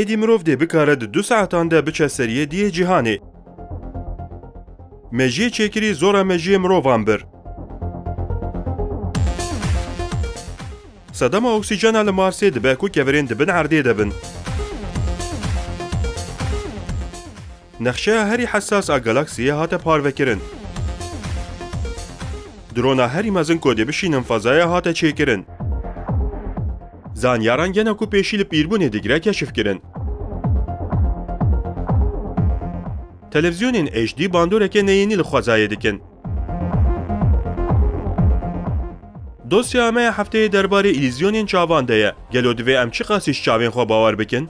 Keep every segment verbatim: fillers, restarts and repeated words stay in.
Êdî mirov dê bikare di du saetan de biçe seriyê diyê cîhanê. Mejiyê çêkirî zora mejiyê mirovan bir. Sedema oksîjena li Marsê dibe ku kevirên di bin erdê de bin. Nexşeya herî hesas a galaksiyê hate parvekirin. Drona herî mezin ku dê bişînin fezayê hate çêkirin. Zanyaran gene ku pêşî li pîrbûnê digire keşif kirin. Televîzyonên H D bandoreke neyênî li xwezayê dikin. Dosyeya me ya hefteyê derbarê îlîzyonên çavan de ye. Gelo divê em çiqasî ji çavên xwe bawer bikin?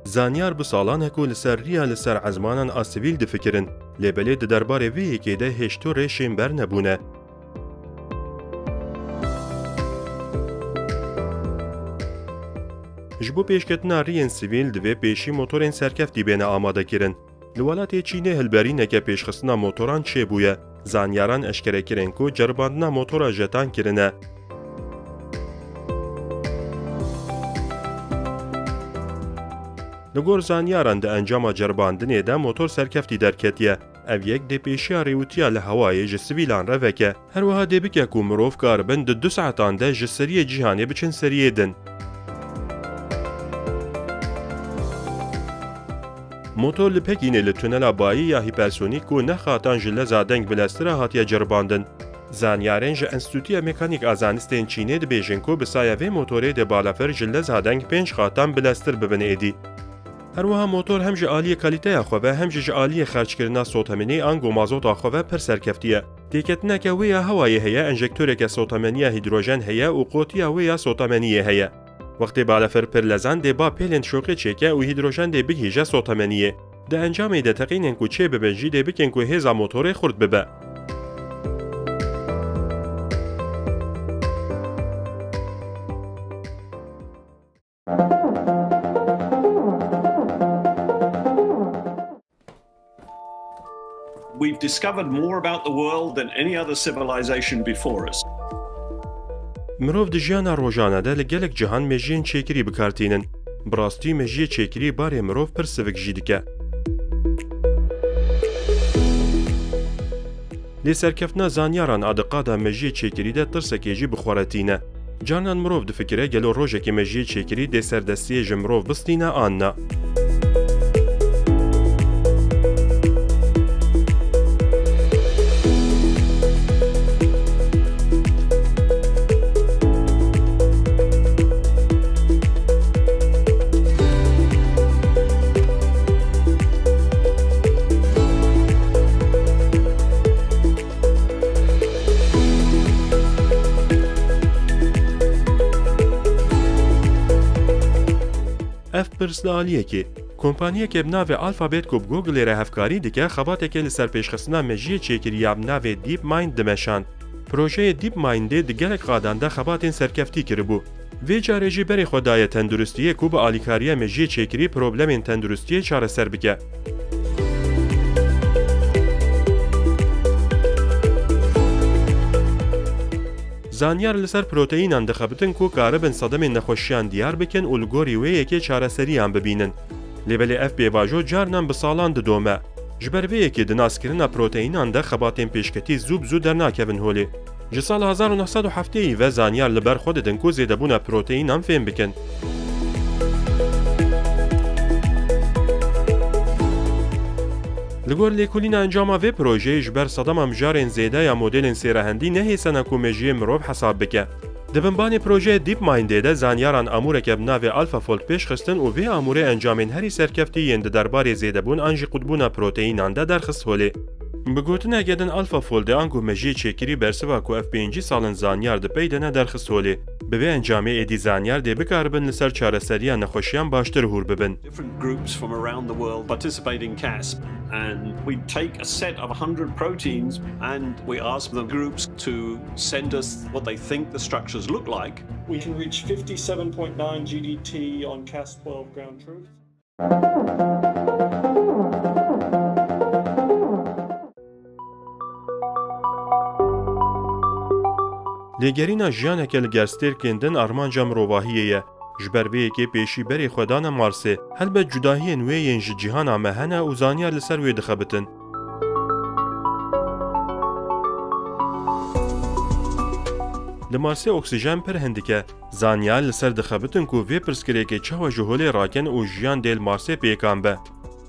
Zanyar bi salan e ku li ser riya li ser ezmanan a sivîl difikirin, lê belê di derbarê vê yekê de hêşto rêşên ber nebûne. Ji bo pêşketina riyên sivîl divê pêşî motorên serkeftî bêne amadekirin. Li welatê Çînê hilberîneke pêşxistina motoran çêbûye. Zanyaran eşkere kirin ku ceribandina motora jetan kirine. Li gor zanyaran di encama ceribandinê de motor serkeftî derketiye. Ev yek dê pêşiya rêwitiya li hewayê ji sivîlan re veke. Her wiha dê bike ku mirov karibin di du saetan de ji seriyê cîhanê biçin seriyê din. Motor li Pekînê li tunela bayî ya hîpersonîk ku neh qatan ji leza deng bileztir e hatiye ceribandin. Zanyarên ji Enstîtuya Mekanîk a Zanistên Çînê dibêjin ku bi saya vê motorê dê balafir ji leza deng pênc qatan bileztir bibin êdî. Her wiha motor hem ji aliyê kalîteya xwe ve hem jî ji aliyê xerckirina sotemenî ango mazota xwe ve pir serkeftî ye. Têketineke wê ya hewayê heye, enjektoreke sotemeniya hîdrojen heye û qotiya wê ya sotemeniyê heye. Wextê balafir pir lezan dê ba pêlên şoqê çêke û hîdrojen dê bigihîje sotemeniyê. Di encamê de teqînên ku çê bibin jî dê bikin ku hêza motorê xurt bibe. We've discovered more about the world than any other civilization before us. Mirov di jiyana rojane de li gelek cihan mejiyên çêkirî bi kar tînin. Bi rastî mejiyê çêkirî barê mirov pir sivik jî dike. Lê serkeftina zanyaran a di qada mejiyê çêkirî de tirsekê jî bi xwe re tîne. Carinan mirov difikire gelo rojekê mejiyê çêkirî dê ser destiyê ji mirov bistîne an na. Ev pirs li aliyekê, kompaniyeke bi navê Alphabet ku bi Googlê re hevkarî dike, xebateke li ser pêşxistina mejiyê çêkirî ya bi navê DeepMind dimeşand. Projeyê DeepMindê di gelek qadan de xebatên serkeftî kiribû. Vê carê jî berê xwe daye tenduristiyê ku bi alîkariya mejiyê çêkirî problemên tenduristiyê çareser bike. Zanyar li ser proteînan dixebitin ku karibin sedemên nexweşiyan diyar bikin û li gorî wê yekê çareseriyan bibînin. Lê belê ev pêvajo carinan bi salan didome. Ji ber vê yekê di naskirina proteînan de xebatên pêşketî zû bi zû dernakevin holê. Ji sala hezar û neh sed û heftê ve zanyar li ber xwe didin ku zêdebûna proteînan fêm bikin. Li gor lêkolîna encama vê projeyê ji ber sedema mijarên zêde ya modelên sêrehendî nehêsene ku mejiyê mirov hesab bike. Di binbanê projeyê DeepMindê de zanyaran amûreke bi navê AlphaFold pêş xistin û vê amûrê encamên herî serkeftî yên di derbarê zêdebûn an jî qutbûna proteînan de derxist holê. Bi gotineke din AlphaFold e anku mejiyê çêkirî bersiva ku ev pêncî sal in zanyar di pey de ne derxist holê. Bi vê encamê êdî zanyar dê bikaribin li ser çareseriya nexweşiyan baştir hûr bibin. Different groups from around the world participate in CASP, and we take a set of a hundred proteins and we ask the groups to send us what they think the structures look like. We can reach fifty-seven point nine G D T on Cas twelve ground truth. Lêgerîna jiyaneke li ger stêrkên din armanca mirovahiyê ye. Ji ber vê yekê pêşî berê xwe dane Marsê. Helbet cudahiyên wê yên ji cîhana me hene û zanyar li ser wê dixebitin. Li Marsê oksîjen pir hindik e. Zanyar li ser dixebitin ku vê pirsgirêkê çawa ji holê rakin û jiyan dê li Marsê pêkan be.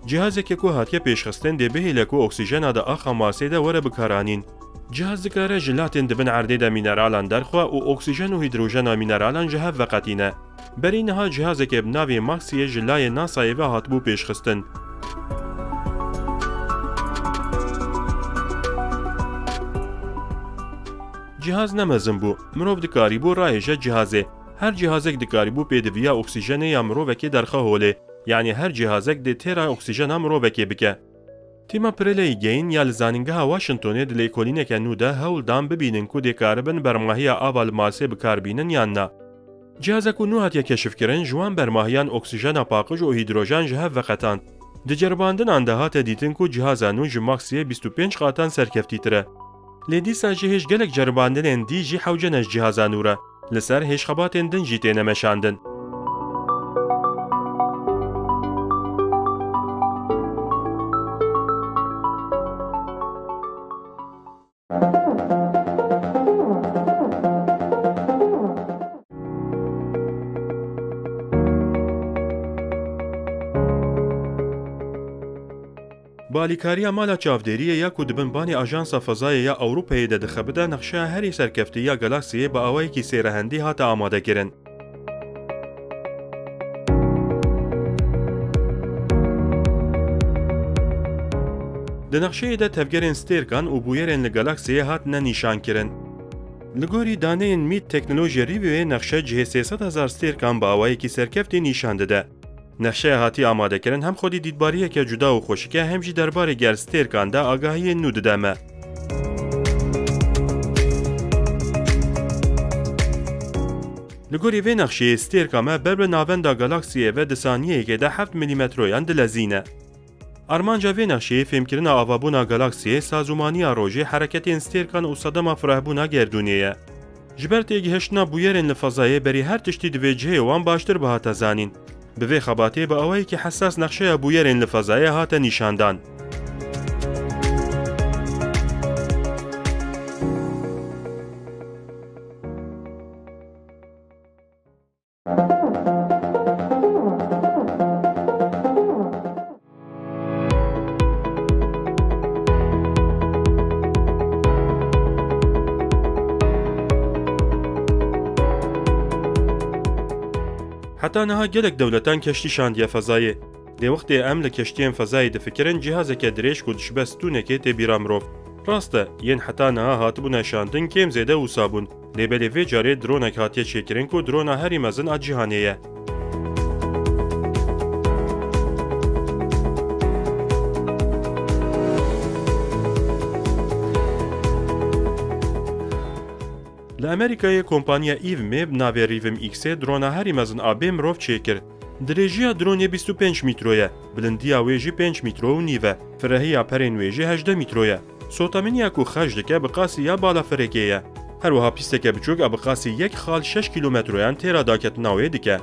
Cihazeke ku hatiye pêşxistin dê bihêle ku oksîjena di axa Marsê de were bikaranîn. Cihaz dikare ji latên di bin erdê de mîneralan derxwe û oksîjen û hîdrojena mîneralan ji hev veqetîne. Berî niha cihazeke bi navê Maxiyê ji layê NASAyê ve hatibû pêşxistin. Cihaz ne mezin bû. Mirov dikarîbû rahêje cihazê. Her cihazek dikarîbû pêdiviya oksîjenê ya mirovekê derxe holê. Yanî her cihazek dê têra oksîjena mirovekê bike. Tîma Pireleyî Geyin ya li Zanîngeha Washingtonê di lêkolîneke nû de hewl dan bibînin ku dê karibin bermahiya ava li Marsê bi kar bînin yan na. Cihazek ku nû hatiye keşifkirin, ji wan bermahiyan oksîjena paqij û hîdrojen ji hev veqetand. Di ceribandinan de hate dîtin ku cihaza nû ji Maxiyê bîst û pênc qatan serkeftîtir e. Lê dîsa jî hêj gelek ceribandinên dî jî hewce ne ji cihaza nû re. Li ser hêj xebatên din jî têne meşandin. Bi alîkariya Mala Çavdêriyê ya ku di bin banê Ajansa Fezayê ya Ewropayê de dixebite, nexşeya herî serkeftî ya galaksiyê bi awayekî sêrehendî hate amadekirin. Di nexşeyê de tevgerên stêrkan û bûyerên li galaksiyê hatine nîşankirin. Li gorî daneyên Meet Technology Reviewê nexşe cihê sê sed hezar stêrkan bi awayekî serkeftî nîşan dide. Nexşeya hatî amadekirin hem xwedî dîtbariyeke cuda û xweşik e, hem jî derbarê gerstêrkan de agahiyên nû dide me. Li gorî vê nexşeyê stêrka me ber bi navenda galaksiyê ve di saniyeyekê de heft milîmetroyan dilezîne. Armanca vê nexşeyê fêmkirina avabûna galaksiyê, sazûmaniya rojê, hereketên stêrkan û sedema firehbûna gerdûnê ye. Ji ber têgihiştina bûyerên li fezayê berî her tiştî divê cihê wan baştir bihata zanîn. Bi vê xebatê bi awayekî hesas nexşeya bûyerên li fezayê hate nîşandan. Heta niha gelek dewletan keştî şandiye fezayê. Lê wextê em li keştiyên fezayê difikirin, cihazeke dirêj ku dişibe stûnekê tê bîra mirov. Rast e, yên heta niha hatibûne şandin kêm zêde wisa bûn. Lê belê vê carê dronek hatiye çêkirin ku drona herî mezin a cîhanê ye. Li Amerîkayê kompaniya Eve Me bi navê Rivim X-ê drona herî mezin a bê mirov çêkir. Dirêjiya dronê bîst û pênc mîtro ye, bilindiya wê jî pênc mîtro û nîv e, firehiya perên wê jî hejdeh mîtro ye. Soteminiya ku xerc dike bi qasî ya balafirekê ye. Her wiha pîsteke biçûk a bi qasî yek xal şeş kîlometroyan têra daketina wê dike.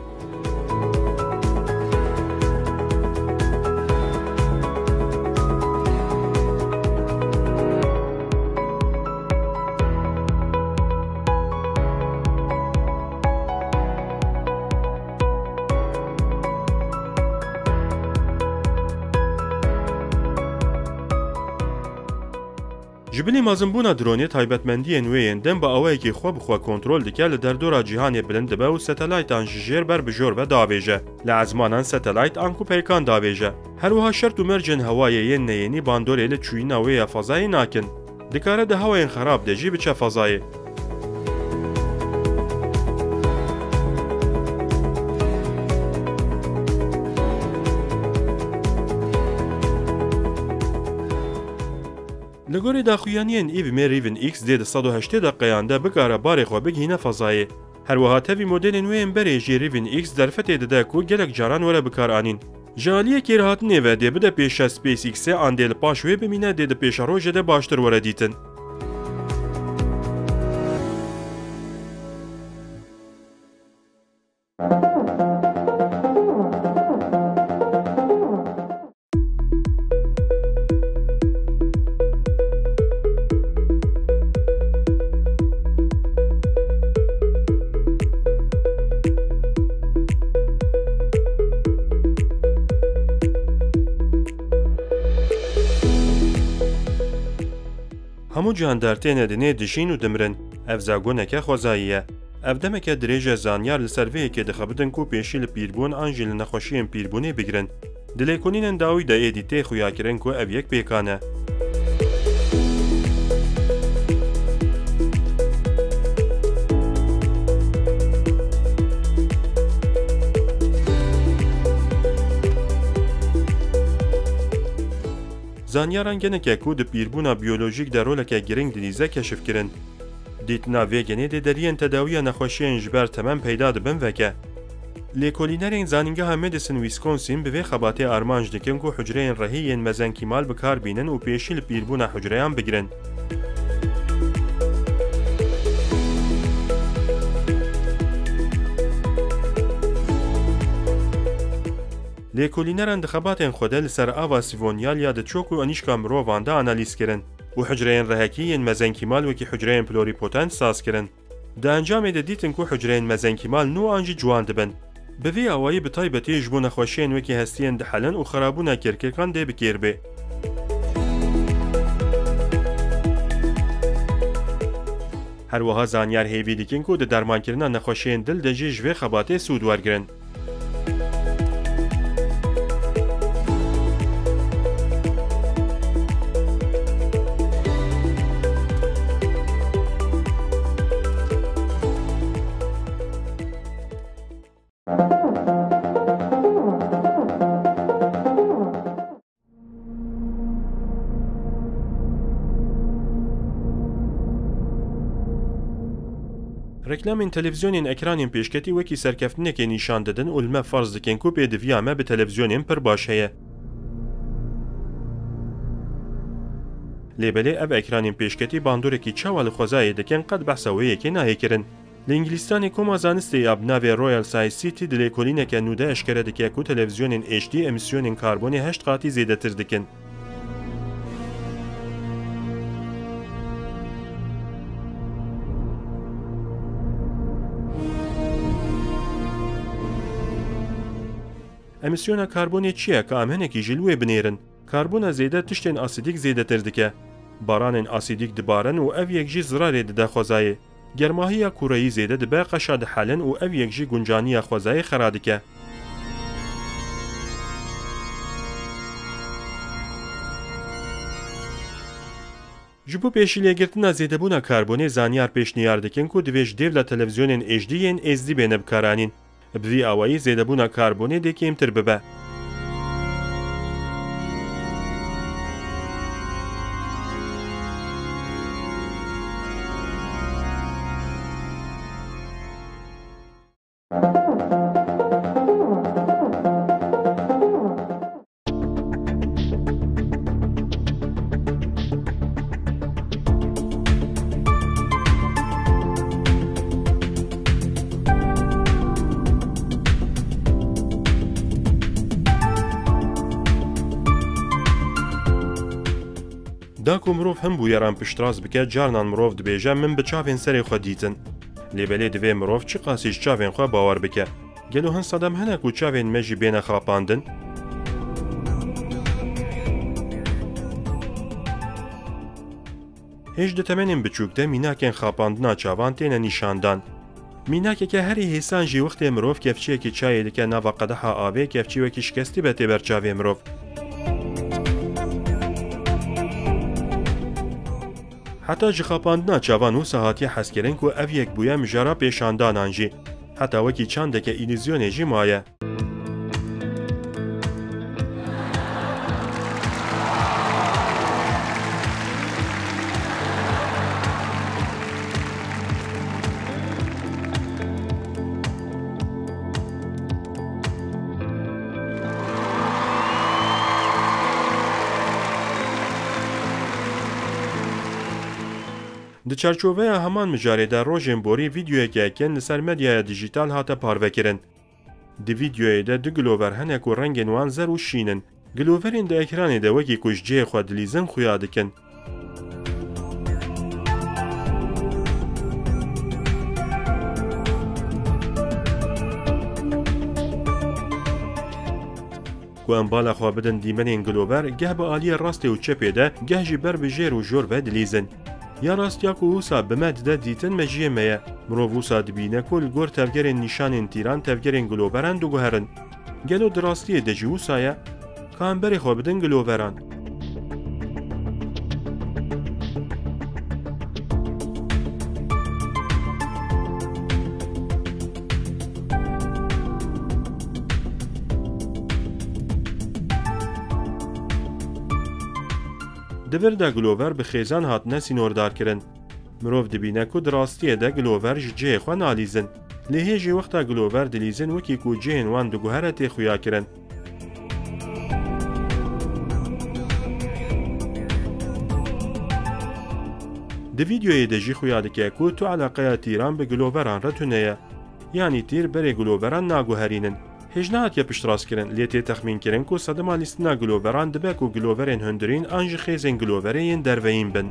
Ji bilî mezinbûna dronê, taybetmendiyên wê yên din bi awayekî xwe bi xwe kontrol dike, li derdora cîhanê bilind dibe û satelaytan ji jêr ber bi jor ve davêje. Li ezmanan satelayt anku peykan davêje. Her wiha şert û mercên hewayê yên neyênî bandorê li çûyîna wê ya fezayê nakin. Dikare di hewayên xerab de jî biçe fezayê. Li gorî daxuyaniyên Eve me Raven X dê di sed û heştê deqeyan de bikare barê xwe bigihîne fezayê. Her wiha tevî modelên wê yên berê jî Raven X derfetê dide ku gelek caran were bikaranîn. Ji aliyê kêrhatinê ve dê bide pêşe SpaceX-ê an dê li paş wê bimîne, dê di pêşerojê de baştir were dîtin. Hemû candar têne dinê dijîn û dimirin. Ev zagoneke xwezayî ye. Ev demeke dirêj e zanyar li ser vê yekê dixebitin ku pêşî li pîrbûn an jî li nexweşiyên pîrbûnê bigirin. Di lêkolînên dawî de êdî tê xuyakirin ku ev yek pêkan e. Zanyaran geneke ku di pîrbûna biyolojîk de roleke giring dilîze keşif kirin. Dîtina vê genê dê deriyên tedawiya nexweşiyên ji ber temem peyda dibin veke. Lêkolînerên Zanîngeha Madison Wisconsin bi vê xebatê armanc dikin ku hucreyên rehî yên mezenkîmal bi kar bînin û pêşî li pîrbûna hucreyan bigirin. Lêkolîneran di xebatên xwe de li ser ava sîvonyal ya di çok û anîşka mirovan de analîz kirin û hucreyên rehekî yên mezenkîmal wekî hucreyên pluripotent saz kirin. Di encamê de dîtin ku hucreyên mezenkîmal nû an jî ciwan dibin. Bi vî awayî bi taybetî ji bo nexweşiyên wekî hestiyên dihelin û xirabûna kirkirkan dê bi kêr bê. Her wiha zanyar hêvî dikin ku di dermankirina nexweşiyên dil de jî ji vê xebatê sûd wergirin. Reklamên televîzyonên ekranên pêşketî wekî serkeftinekê nîşan didin û li me ferz dikin ku pêdiviya me bi televîzyonên pir baş heye. Lê belê ev ekranên pêşketî bandorekî çawa li xwezayê dikin, qet behsa wê yekê nayê kirin. Li Îngilîstanê Koma Zanistê ya bi navê Royal Society di lêkolîneke nû de eşkere dike ku televîzyonên H D emîsyonên karbonê heşt qatî zêdetir dikin. Emîsyona karbonê çi ye ka em hinekî jî li wê binêrin? Karbona zêde tiştên asîdîk zêdetir dike. Baranên asîdîk dibarin û ev yek jî zirarê dide xwezayê. Germahiya kureyî zêde dibe, qeşa dihelin û ev yek jî guncaniya xwezayê xera dike. Ji bo pêşîlêgirtina zêdebûna karbonê zanyar pêşniyar dikin ku divê ji dêvla televîzyonên H D yên êzdî bêne bikaranîn. Bi vî awayî zêdebûna karbonê dê kêmtir bibe. Da ku mirov hin bûyeran piştrast bike, carnan mirov dibêje, "Min bi çavên serê xwe dîtin." Lê belê divê mirov çiqasî ji çavên xwe bawer bike? Gelo hin sedem hene ku çavên me jî bêne xapandin? Hêj di temenên biçûk de mînakên xapandina çavan têne nîşandan. Mînakeke herî hêsan jî wextê mirov kevçiyekî çayê dike nava qedeha avê, kevçî wekî şikestî be tê ber çavê mirov. Heta ji xapandina çavan wisa hatiye hezkirin ku ev yek bûye mijara pêşandanan jî. Heta wekî çandeke îlîzyonê jî maye. Di çarçoveya heman mijarê de rojên borî vîdeoyeke kin li ser medyaya dijîtal hate parvekirin. Di vîdeoyê de du gilover hene ku rengên wan zer û şîn in. Giloverên di ekranê de wekî ku ji cihê xwe dilîzin xuya dikin. Ku em bala xwe bidin dîmenên gilover, geh bi aliyê rastê û çepê de, geh jî ber bi jêr û jor ve dilîzin. Ya rast ya ku wisa bi me dide dîtin mejiyê me ye. Mirov wisa dibîne ku li gor tevgerên nîşanên tîran tevgerên giloveran diguherin. Gelo di rastiyê de jî wisa ye? Ka em berê xwe bidin giloveran. Di vir de gilover bi xêzan hatine sînordarkirin. Mirov dibîne ku di rastiyê de gilover ji cihê xwe nalîzin. Lê hê jî wexta gilover dilîzin wekî ku cihên wan diguhere tê xuyakirin. Di vîdeoyê de jî xuya dike ku tu eleqeya tîran bi giloveran re tune ye. Yanî tîr berê giloveran naguherînin. Hêj nehatiye piştrastkirin, lê tê texmînkirin ku sedema lîstina giloveran dibe ku giloverên hundirîn an jî xêzên giloverê yên derveyîn bin.